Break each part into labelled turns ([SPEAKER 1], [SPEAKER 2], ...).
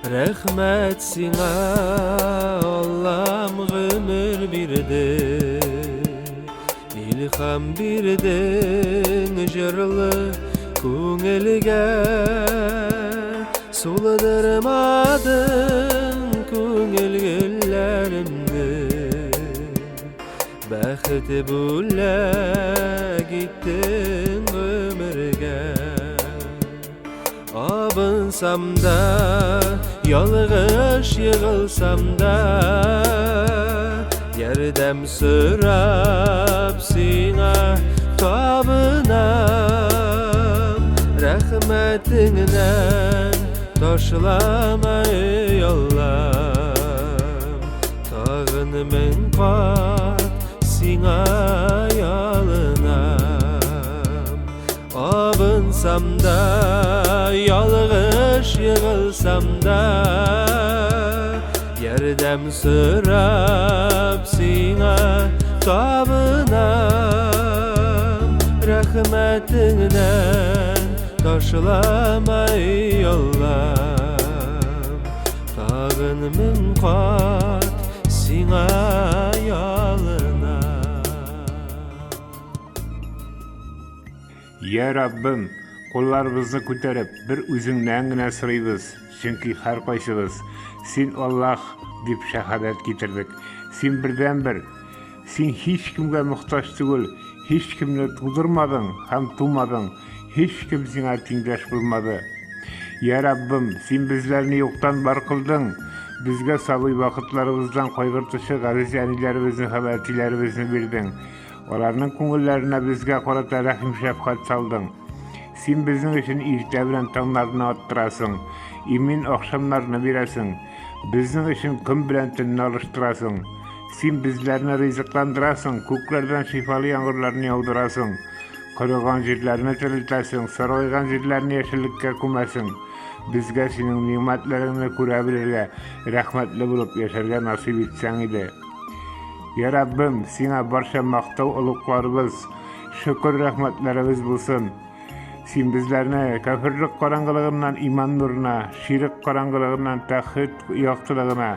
[SPEAKER 1] Рәхмәт сиңа, Аллам, гомер бирдең, Илһам бирдең җырлы күңелгә. Сулдырмадың күңел гөлләремне, Бәхет бүләк иттең гомергә. Абынсам да, ялгыш егылсам да, Ярдәм сорап сиңа табынам. Рәхмәтеңнән ташлама, эй Аллам. Тагын мең кат сиңа ялынам. Абынсам да, ялгыш егылсам да, Ярдәм сорап сиңа табынам. Рәхмәтеңнән ташлама, эй Аллам. Тагын мең кат сиңа ялынам.
[SPEAKER 2] Йә Раббым, кулларыбызны күтәреп, бер Үзеңнән генә сорыйбыз, чөнки һәркайсыбыз, Син Аллаһ, дип шәһадәт китердек. Син бердәнбер, Син һичкемгә мохтаҗ түгел, һичкемне тудырмадың һәм тумадың, һичкем Сиңа тиңдәш булмады. Йә Раббым, Син безләрне юктан бар кылдың, безгә сабый вакытларыбыздан кайгыртучы газиз әниләребезне һәм әтиләребезне бирдең. Аларның күңелләренә безгә карата рәхим-шәфкать салдың. Син безнең өчен иртә белән таңнарны аттырасың, имин ахшамнарны бирәсең. Безнең өчен көн белән төнне алыштырасың. Син безләрне ризыкландырасың, күкләрдән шифалы яңгырларны яудырасың. Корыган җирләрне терелтәсең, саргайган җирләрне яшеллеккә күмәсең. Безгә синең нигъмәтләреңне күрә белергә, рәхмәтле булып яшәргә насыйп итсәң иде. Я Раббым, сиңа барча мактау олугларыбыз, шөкер рәхмәтләребез булсын. Син безләрне кәферлек караңгылыгыннан иман нурына, ширек караңгылыгыннан тәхид яктылыгына,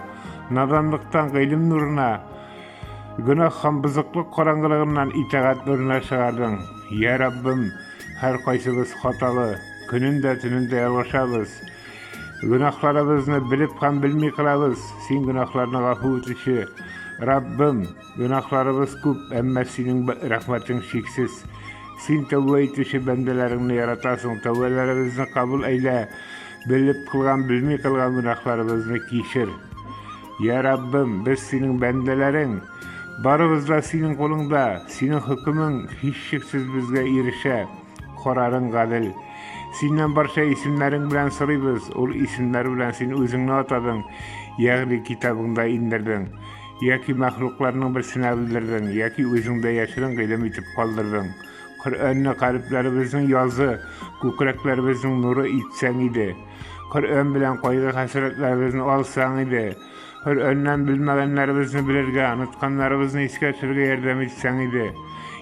[SPEAKER 2] наданлыктан гыйлем нурына, гөнаһ һәм бозыклык караңгылыгыннан итагать нурына чыгардың. Я Раббым, һәр кайсыбыз хаталы, көнен дә төнен дә ялгышабыз. Гөнаһларыбызны белеп һәм белми кылабыз. Син гөнаһларны гафу итүче Раббым, гөнаһларыбыз күп, әмма синең рәхмәтең чиксез. Син тәүбә итүче бәндәләреңне яратасың, тәүбәләребезне кабул әйлә, белеп кылган, белми кылган гөнаһларыбызны кичер. Я Раббым, без синең бәндәләрең, барыбыз да синең кулыңда, синең хөкемең һичшиксез безгә ирешә. Карарың гадел. Синнән барча исемнәрең белән сорыйбыз, ул исемнәр белән син үзеңне атадың, ягъни китабыңда индердең, яки мәхлукларның берсенә белдердең, яки үзеңдә яшерен гыйлем итеп калдырдың. Коръәнне калебләребезнең язы, күкрәкләребезнең нуры итсәң иде. Коръән белән кайгы-хәсрәтләребезне алсаң иде. Коръәннән белмәгәннәребезне белергә, онытканнарыбызны искә төшерергә ярдәм итсәң иде.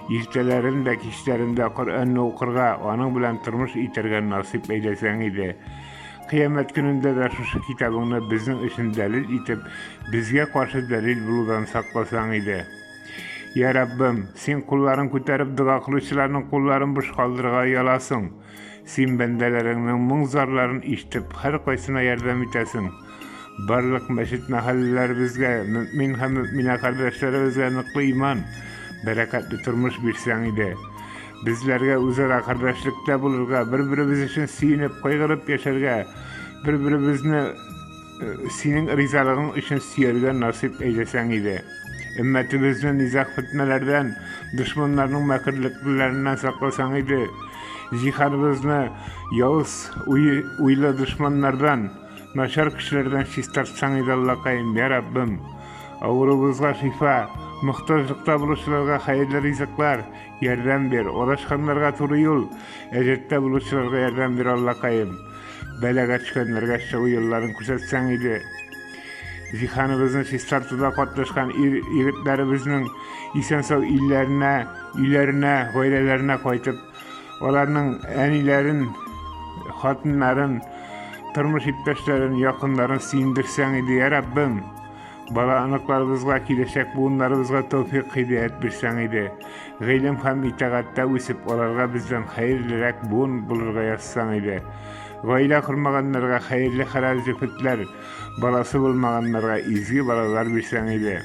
[SPEAKER 2] Иртәләрен дә, кичләрен дә Коръәнне укырга, аның белән тормыш итәргә насыйп әйләсәң иде. Кыямәт көнендә дә шушы китабыңны безнең өчен дәлил итеп, безгә каршы дәлил булудан сакласаң иде. Я Раббым, син кулларын күтәреп дога кылучыларның кулларын буш калдырырга ояласың. Син бәндәләреңнең моң-зарларын ишетеп, һәркайсына ярдәм итәсең. Барлык мәчет-мәхәлләләребезгә, мөэмин һәм мөэминә кардәшләребезгә ныклы иман, бәрәкәтле тормыш бирсәң иде. Безләргә үзара кардәшлектә булырга, бер-беребез өчен сөенеп, кайгырып яшәргә, бер-беребезне э, синең ризалыгың өчен сөяргә насыйп әйләсәң иде. Өммәтебезне низаг-фетнәләрдән, дошманнарның мәкерлекләреннән сакласаң иде. Җиһаныбызны явыз уйлы дошманнардан, Начар кешеләрдән чистартсаң иде, Аллакаем, я Раббым. Авыруыбызга шифа, мохтаҗлыкта булучыларга хәерле ризыклар, ярдәм бир, адашканнарга туры юл, әҗәттә булучыларга ярдәм бир, Аллакаем. Бәлагә төшкәннәргә чыгу юлларын күрсәтсәң иде. Зиһаныбызны чистартуда катнашкан ир егетләребезнең исән-сау илләренә, өйләренә, гаиләләренә кайтып, Аларның әниләрен, хатыннарын, тормыш иптәшләрен, якыннарын сөендерсәң иде, я Раббым. Бала оныкларыбызга, киләчәк буыннарыбызга тәүфик һидәят бирсәң иде. Гыйлем һәм итагатьтә үсеп, аларга бездән хәерлерәк буын булырга язсаң иде. Гаилә кормаганнарга хәерле хәләл җефетләр, баласы булмаганнарга изге балалар бирсәң иде.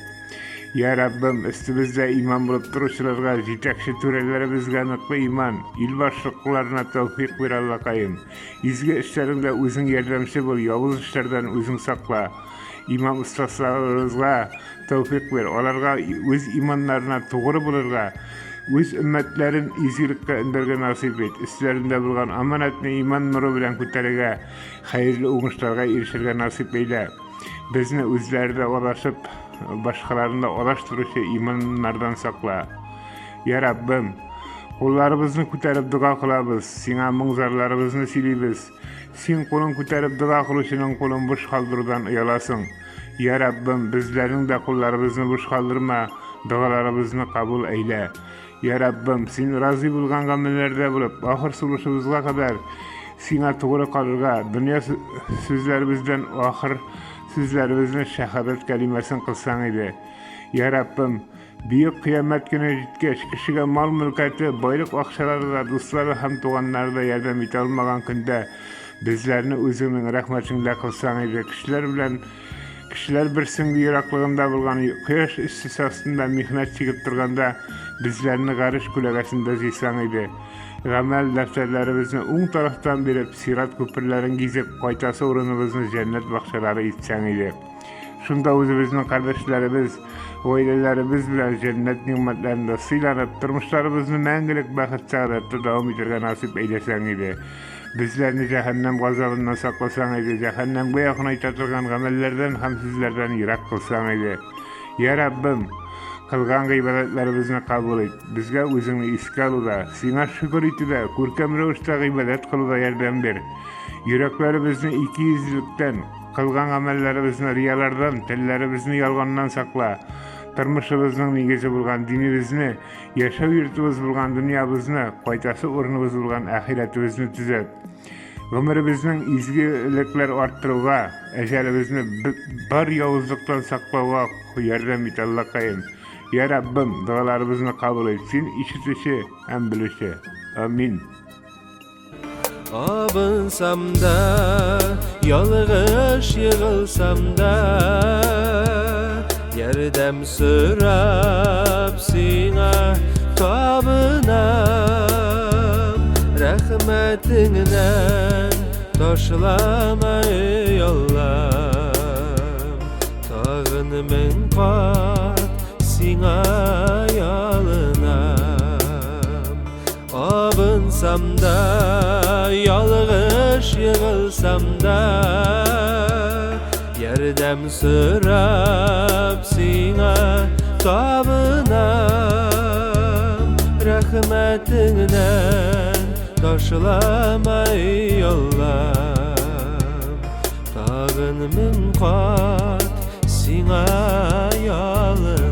[SPEAKER 2] Я Раббым, өстебездә имам булып торучыларга, җитәкче түрәләребезгә ныклы иман, ил башлыкларына тәүфик бир, Аллакаем. Изге эшләреңдә үзең ярдәмче бул, явыз эшләрдән үзең сакла. Имам остазларыбызга тәүфик бир, аларга үз иманнарына тугры булырга, үз өммәтләрен изгелеккә өндәргә насыйп ит. Өсләрендә булган аманатны иман нуры белән күтәрергә, хәерле уңышларга ирешергә насыйп әйлә. Безне үзләре дә адашып, башкаларны да адаштыручы иманнардан сакла. Я Раббым, кулларыбызны күтәреп дога кылабыз, сиңа моң-зарларыбызны сөйлибез. Син кулын күтәреп дога кылучының кулын буш калдырудан ояласың. Я Раббым, безләрнең дә кулларыбызны буш калдырма, догаларыбызны кабул әйлә. Я Раббым, син разый булган гамәлләрдә булып, ахыр сулышыбызга кадәр сиңа тугры калырга, дөнья сүзләребездән ахыр сүзләребезне шәһадәт кәлимәсен кылсаң иде. Я Раббым, бөек кыямәт көне җиткәч, кешегә мал-мөлкәте, байлык акчалары да, дуслары һәм туганнары да ярдәм итә алмаган көндә безләрне үзеңнең рәхмәтеңдә кылсаң иде. Кешеләр белән Кешеләр бер сеңге ераклыгында булган кояш эссесе астында михнәт чигеп торганда, безләрне гареш күләгәсендә җыйсаң иде. Гамәл дәфтәрләребезне уң тарафтан биреп, сират күперләрен гизеп, кайтасы урыныбызны җәннәт бакчалары итсәң иде. Шунда үзебезнең кардәшләребез, гаиләләребез белән җәннәт нигъмәтләрендә сыйланып, тормышларыбызны мәңгелек бәхет-сәгадәттә дәвам итәргә насыйп әйләсәң иде. Безләрне җәһәннәм газабыннан сакласаң иде, җәһәннәмгә якынайта торган гамәлләрдән һәм сүзләрдән ерак кылсаң иде. Я Раббым, кылган гыйбадәтләребезне кабул ит. Безгә үзеңне искә алуда, сиңа шөкер итүдә, күркәм рәвештә гыйбадәт кылуда ярдәм бир. Йөрәкләребезне икейөзлелектән, кылган гамәлләребезне риялардан, телләребезне ялганнан сакла. Тормышыбызның нигезе булган динебезне Яшәү йортыбыз булган дөньябызны, кайтасы урыныбыз булган ахирәтебезне төзәт. Гомеребезнең изгелекләр арттыруга, әҗәлебезне бар явызлыктан саклауга ярдәм ит, Аллакаем. Я Раббым, догаларыбызны кабул ит. Син ишетүче һәм белүче. Амин.
[SPEAKER 1] Абынсам да, ялгыш егылсам да, ярдәм сорап сиңа табынам. Рәхмәтеңнән ташлама, эй Аллам. Тагын мең кат сиңа ялынам. Абынсам да, ялгыш егылсам да, ярдәм сорап сиңа табынам. Рәхмәтеңнән ташлама, эй Аллам. Тагын мең кат сиңа ялынам.